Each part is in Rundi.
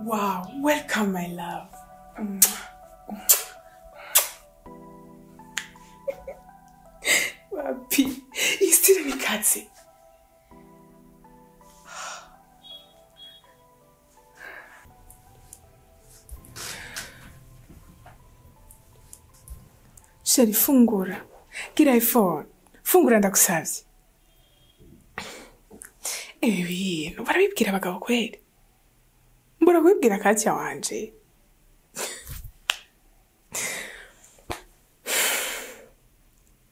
Wow, welcome my love. Wapi, istire mikatse. Sheri, fungura. Gira iPhone. Fungura ndakusavye. Ibi bintu barabibwira abagabo kweri. Mbura kubibwira Katia wanje.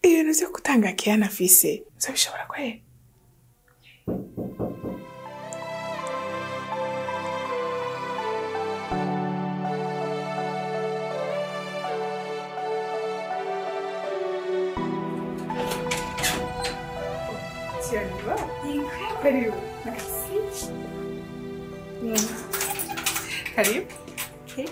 Ibintu vyo gutanga Kiana afise nzobishobora kweri? Karibu. Merci. Karibu. Okay.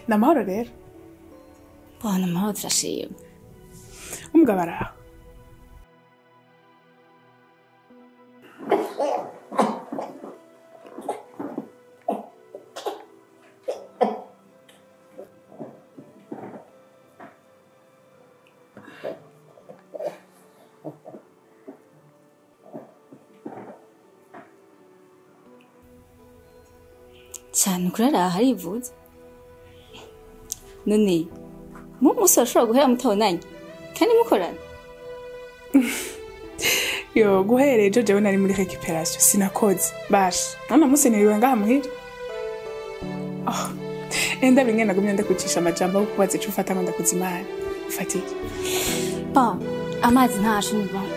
Ni amahoro rero? Bwana, amahoro turashima. Umugabo araho? Cyane kurara harivuza. None mu munsi washobora guhera mutabonanye kandi mukorana? Yo, guhera ejo jewe nari muri récupération sinakoze. Basha, none munsi niriwe ngaha muhira. Oh, enda bimwe nagumye ndakucisha amajambo yo kubaza ico ufata ngo ndakuzimana. Ufata iki? Ba, amazi ntasho ni bon.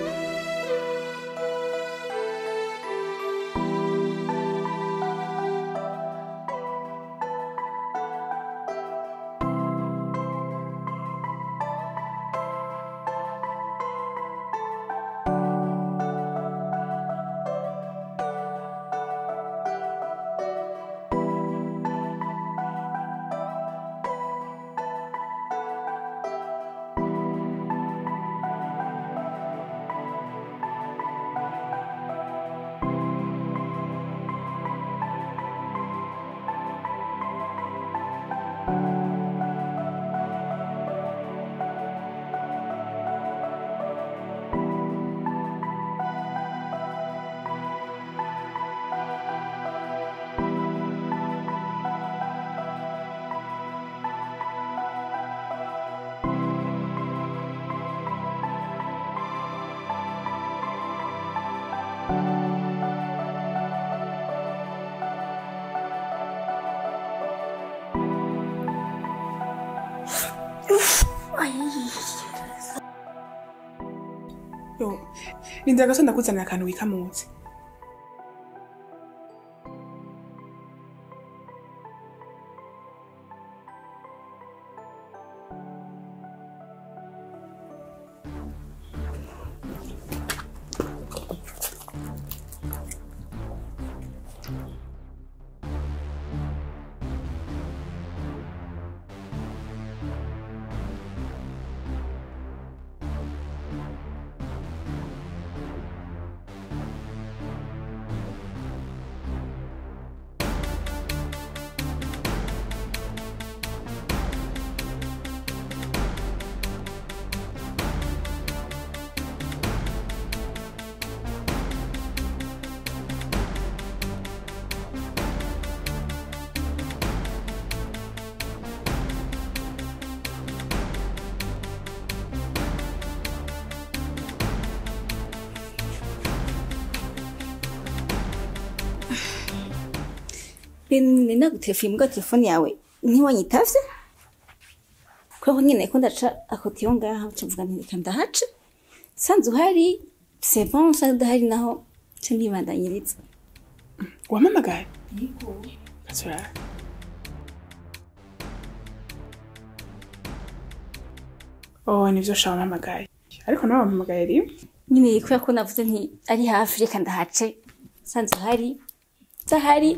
Yo, ninda gaso ndakuzanira akantu wikamutse. Ninagutelefone mbwa telefone yawe ntiwanyitavye kubera ko nyene ko ndaca akotiyo ngaha nca mvuga nti reka ndahaca nsanze uhari c'est bon, nsanze udahari naho nca nibandanyiriza. Wampamagaye? Yego. Katsura. Oh, nivyo sha wampamagaye. Ariko nawe wampamagaye rimwe? Nyene kubera ko navuze nti ari hafi reka ndahace nsanze uhari udahari.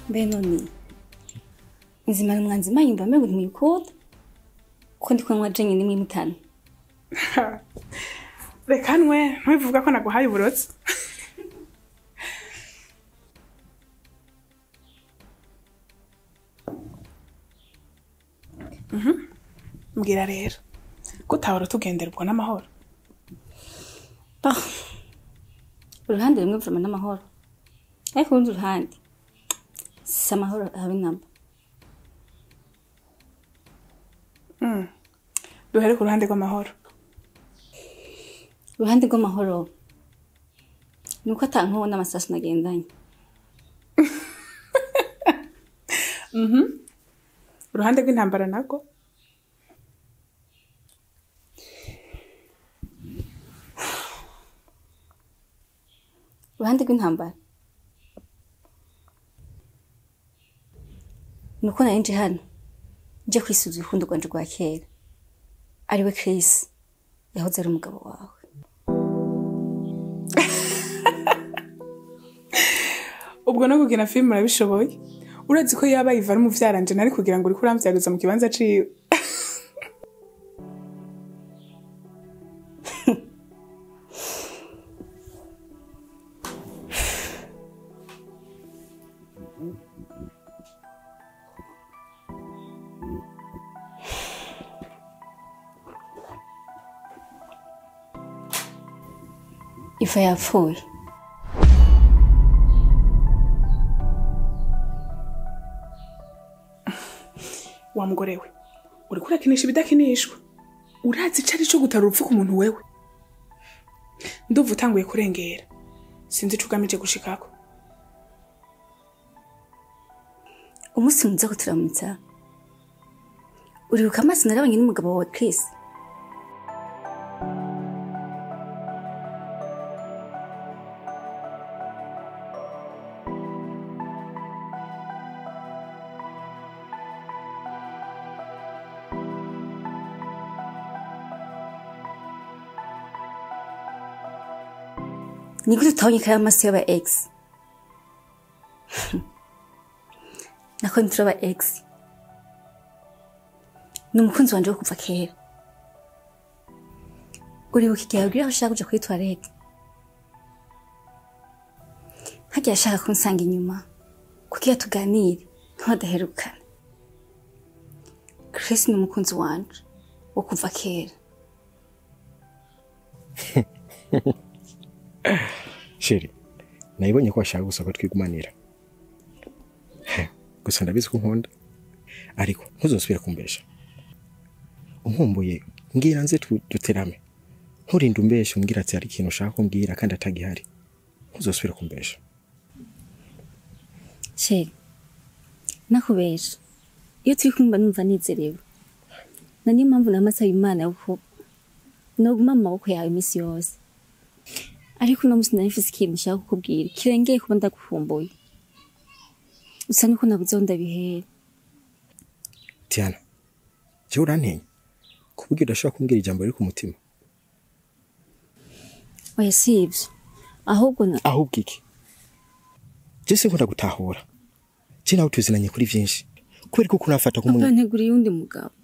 Mbe none nzimana mwanzima yumva mbe ngo ntimwikunda ko ndi kunywa jenye nimwe mutanu. Reka nwe ntubivuga ko naguhaye uburotsi. Mbwira rero ko utahora tugendera ubwo n'amahoro. Uruhande rumwe vuma n'amahoro, ariko urundi ruhande si amahoro habe namba. Duhere ku ruhande rw'amahoro. Uruhande rw'amahoro ni uko ata nkoho n'amasasu nagendanye. Uruhande rw'intambara nabwo uruhande rw'intambara ni uko nari nje hano nje kwisuza urukundo rwanje rwa kera, ariwe Chris yahoze ari umugabo wawe. Ubwo no kugina filime urabishoboye. Urazi ko yaba Iva ari umuvyaranje nari kugira ngo uriko uramvyariza mu kibanza ciwe. Iva yapfuye. Wa mugore we, uriko urakinisha ibidakinishwa. Urazi ico ari co gutara urupfu ku muntu wewe. Ndumva utanguye kurengera. Sinzi ico ugamije gushikako. Umunsi mwiza kuturamutsa. Uribuka amaso narabanye n'umugabo wawe Chris? Ni gute utabonye ko ari amaso y'aba ex? Nako nturaba ex. Ni umukunzi wanje wo kuva kera. Uribuka igihe wabwira ko ushaka kuja kuri toilette? Hagiye ashaka kunsanga inyuma kugira tuganire nk'abadaherukana. Chris ni umukunzi wanje wo kuva kera. Sheri, nayibonye ko ashaka gusa ko twigumanira. Gusa ndabizi ko nkunda, ariko ntuzosubire kumbesha. Unkumbuye ngira nze duterame. Nturinde umbesha umbwira ati hari ikintu ushaka kumbwira kandi atagihari. Ntuzosubire kumbesha. Sheri, nakubesha. Iyo turi kumva numva nizerewe. Na niyo mpamvu namasaba Imana yuko noguma mu maboko yawe iminsi yose. Ariko uno munsi nari mfise ikintu nshaka kukubwira kirengeye kuba ndagukumbuye. Usa nuko nabuze aho ndabihera. Tiana, jewe urantenya kuburyo udashobora kumbwira ijambo riri ku mutima? Oya si ivyo, ahubwo na Ahubwo iki? Je sinkunda gutahura. Je nawe tuzinanye kuri vyinshi. Kubera ko unafata papa nk'umuntu. nteguriye uwundi mugabo.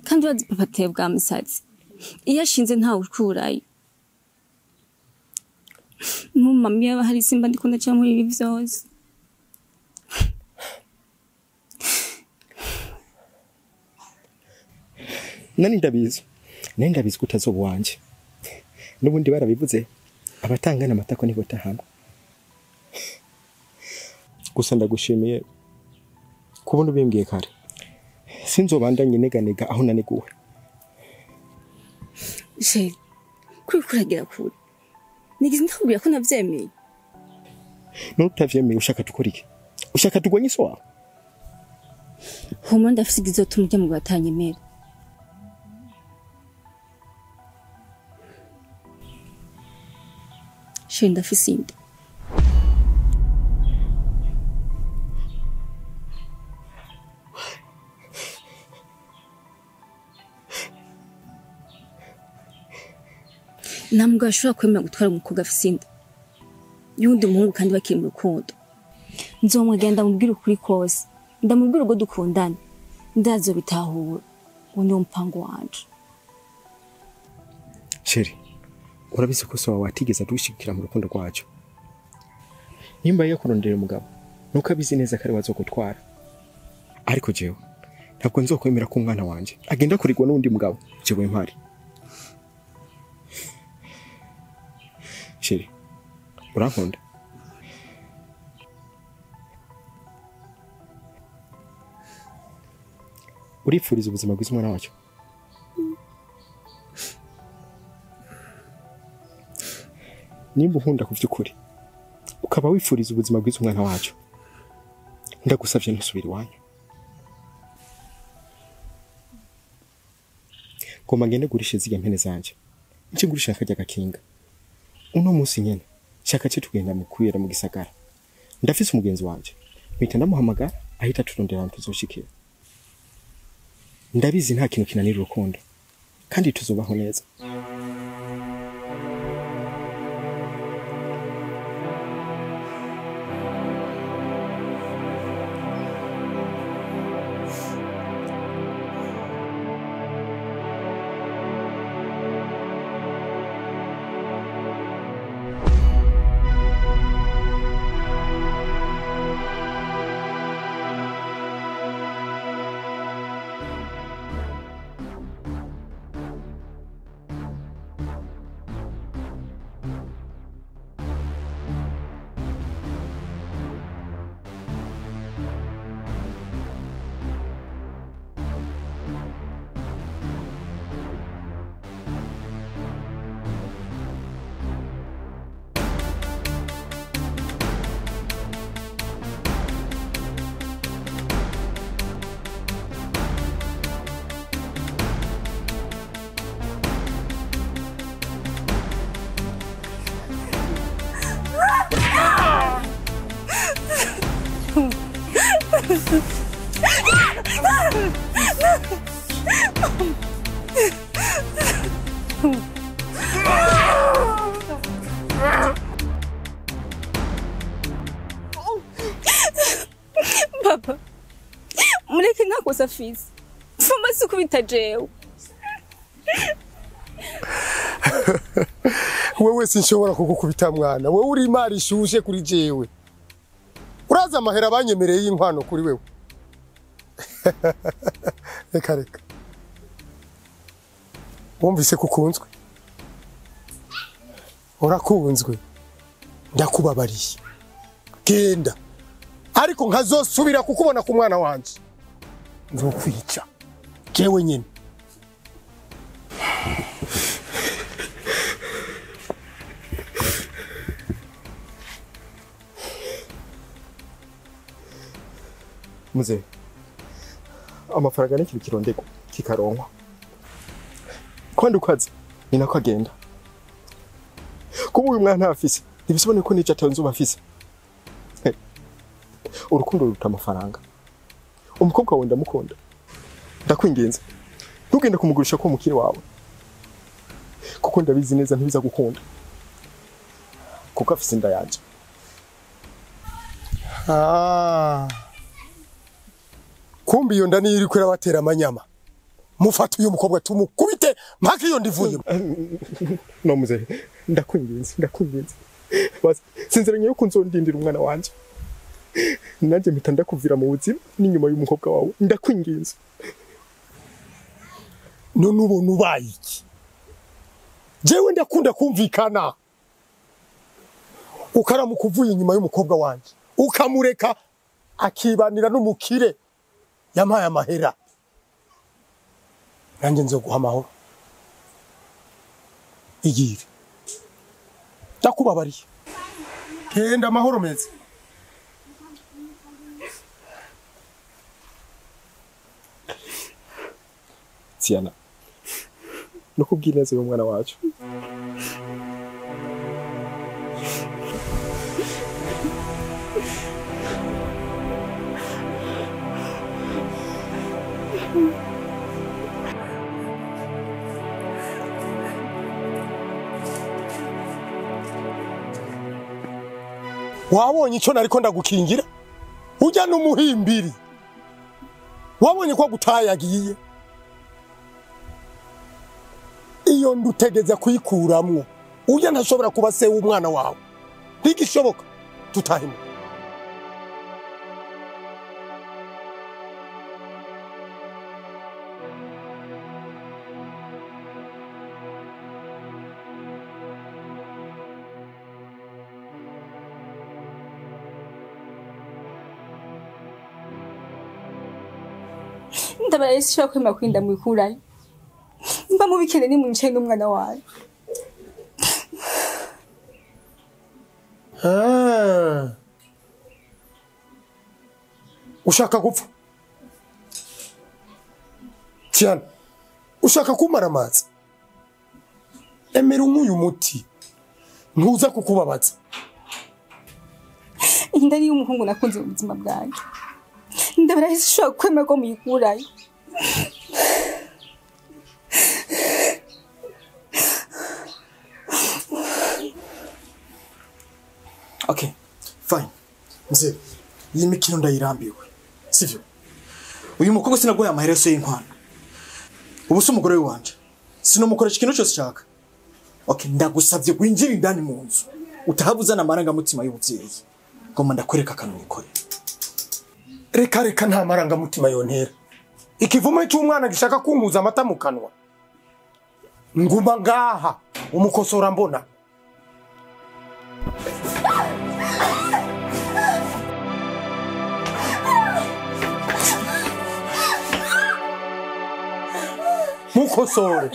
Kandi urazi papa ateye bwa musazi. Iyo ashinze ntawe ukurayo. Nk'ubu mama yaba hari simba ndiko ndaca muri ibi vyose. Nani ndabizi. Nani ndabizi ko utazoba uwanje. N'ubundi barabivuze abatangana amatako nibo tahamwe. Gusa ndagushimiye kubona ubimbwiye kare. Sinzobandanye neganega aho naneguwe. Sheri, kuri kuragira kure. Nigeze ndakubwira ko navyemeye. None utavyemeye ushaka dukora iki? Ushaka tugwanye so wawe? Humura ndafise igizotuma urya mugabo atanyemera. Sheri ndafise inda. Nta mugabo ashobora kwemera gutwara umukobwa afise inda y'uwundi muhungu kandi bakiri mu rukundo. Nzomwegenda mubwira ukuri kose. Ndamubwira ugo dukundana. Ndazobitahura. Uwo niwo mpango wanje. Chéri, urabizi ko so wawe atigeze adushigikira mu rukundo rwacu. Nimba yo kurondera umugabo, nuko abizi neza ko ari wazogutwara. Ariko jewe ntabwo nzokwemera ko umwana wanje agenda kurigwa n'undi mugabo, jewe mpari. Chéri, urankunda? Uripfuriza ubuzima bwiza umwana wacu? Nimba unkunda ku vy'ukuri, ukaba wifuriza ubuzima bwiza umwana wacu, ndagusavye ntusubire iwanyu. Ngomba ngende gurisha zirya mpene zanje, nce ngurisha akarya gakinga. Uno munsi nyene nshaka ce tugenda mu kwira mu gisagara. Ndafise umugenzi wanje, mpita ndamuhamagara ahita turondera ahantu tuzoshikira. Ndabizi nta kintu kinanira urukundo, kandi tuzobaho neza. Papa, mureke ntakosa afise. Mfuma si ukubita jewe. Wewe sinshobora kugukubita mwana. Wewe uri imari ishushe kuri jewe. Uraza amahera banyemereye y'inkwano kuri wewe. Reka reka. Wumvise ko ukunzwe? Urakunzwe. Ndakubabariye. Genda. Ariko nkazosubira kukubona ku mwana wanje. Nzokwica. Jewe nyene. Muze, amafaranga ni ikintu kirondegwa kikaronkwa. Kandi ukazi ni nako agenda. Kuba uyu mwana afise ntibisobanuye ko n'icyo atanze uba afise. Urukundo ruruta amafaranga. Umukobwa wawe ndamukunda. Ndakwinginze, ntugende kumugurisha ko umukire wawe, kuko ndabizi neza ntibiza gukunda, kuko afise inda yanje. Kumbi iyo nda niyo iriko irabatera amanyama. Mufate uyu mukobwa tumukubite mpaka iyo ndivuye. No muzehe, ndakwinginze, ndakwinginze. Basi sinziranye yuko nzondindira umwana wanje. Nanjye mpita ndakuvira mu buzima n'inyuma y'umukobwa wawe. Ndakwinginze. None ubona ubaye iki? Jewe ndakunda kumvikana. Ukaramuka uvuye inyuma y'umukobwa wanje, ukamureka akibanira n'umukire yampaye amahera, nanjye nzoguha amahoro. Igire. Ndakubabariye. Genda amahoro meza. Tiana, nukubwira neza uyu mwana wacu. Wabonye icyo nariko ndagukingira? Ujya n'umuhimbiri. Wabonye ko gutayagiye. Iyo ndutegeza kuyikuramwo. Ujya ntashobora kuba se w'umwana wawe. Ntigishoboka. Tutahimo. Ndabara Yesu ushobora kwemera ko inda mwikurayo. Mba mubikene ni mwicaye n'umwana wawe. Ushaka gupfa? Tiana, ushaka kumara amazi? Emera unyuye umuti. Ntuza kukubabaza. Inda ni y'umuhungu nakunze mu buzima bwanjye. Ndabara Yesu ushobora kwemera ko muyikurayo. Okay, fine. Mzee, iyi mikino ndayirambiwe. Sivyo? Uyu mukobwa sinagoye amahereso y'inkwano. Ubu se umugore wanje. Sinomukoresha ikintu cyose shaka. Okay, ndagusavye gwinjira indani mu nzu. Utahabuzana amarangamutima y'ubuvyeyi. Ngoma ndakwereka akantu nikore. Reka reka nta marangamutima yontera. Ikivume cy'umwana gishaka kunkuza amata mu kanwa. Nguma ngaha umukosora mbona. Mukosore.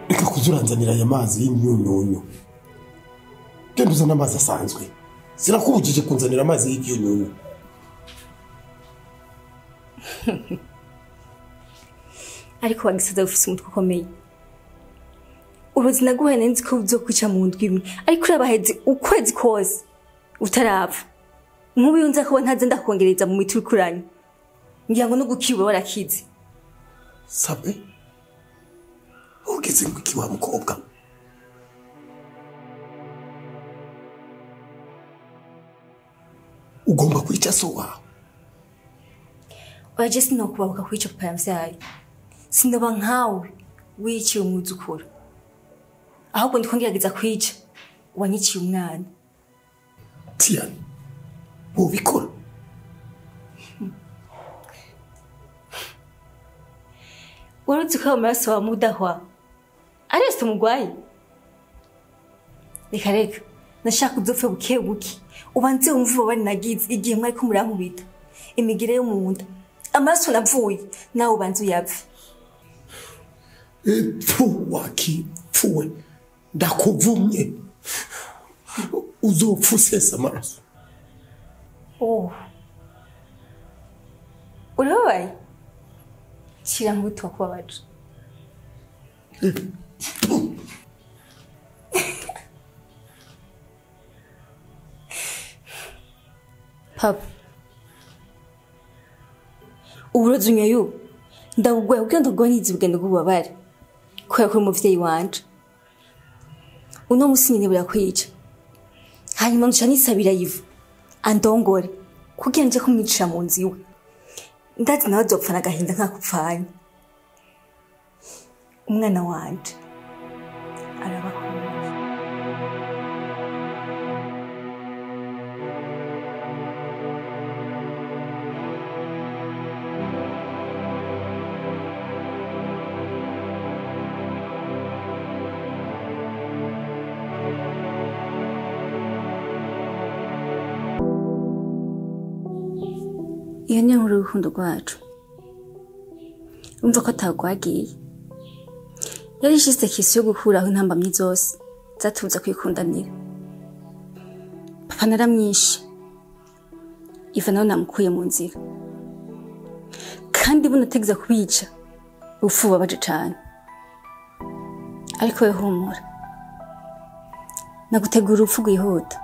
Reka kuzuranzanira aya mazi y'imyunyunyu. Genda uzana amazi asanzwe. Sinakubujije kunzanira amazi y'ibyunyunyu. Ariko wagisaza ufise umutwe ukomeye. Ubuzi naguhaye nzi ko uzokwica mu ndwi imwe, ariko urabaheze ukwezi kose utarapfa. Nkubu iyo nza kuba ntaze ndakongereza mu miti urikuranye. Ngira ngo no gukiba warakize. Sabwe? Ugeze ngo wa mukobwa. Ugomba kwica so wawe. Oya je sinokubahuka kwica papa yamvyaye. Sinoba nkawe wiciye umwuzukuru. Ahubwo ndiko ngerageza kwica wanyiciye umwana. Tiana, wobikora? Waruzi ko amaraso wa mudahwa arese umugwayi. Reka reka nashaka uzopfe buke buke ubanze wumve ububabare nagize igihe mwariko murankubita imigire yo mu nda amaraso navuye nawe ubanze uyapfe. Epfu wakipfuwe ndakuvumye uzopfa usesa amaraso. Oh, urababaye? Shira nk'utu wakubabaje. Papa, uburozi unyoye ubu ndabugoye kugira ngo ndugabanyirize urugendo rw'ububabare kubera ko uri umuvyeyi wanje. Uno musi nyene burakwica. Hanyuma nca nisabira Ivu andongore kugira nje kumwicira mu nzu iwe. Ndazi nawe azopfana agahinda nkakupfanye. Umwana wanje arabakunda. Iyo niyo nkuru y'urukundo rwacu. Umva ko atagwagiye. Yari ishyize kisi yo gukuraho intambamyi zose zatubuza kwikundanira. Papa naramwishe. Iva nawe namukuye mu nzira. Kandi buno ategeza kubica. Urupfu bubabaje cane. Ariko we humura. Nagutegura urupfu rwihuta.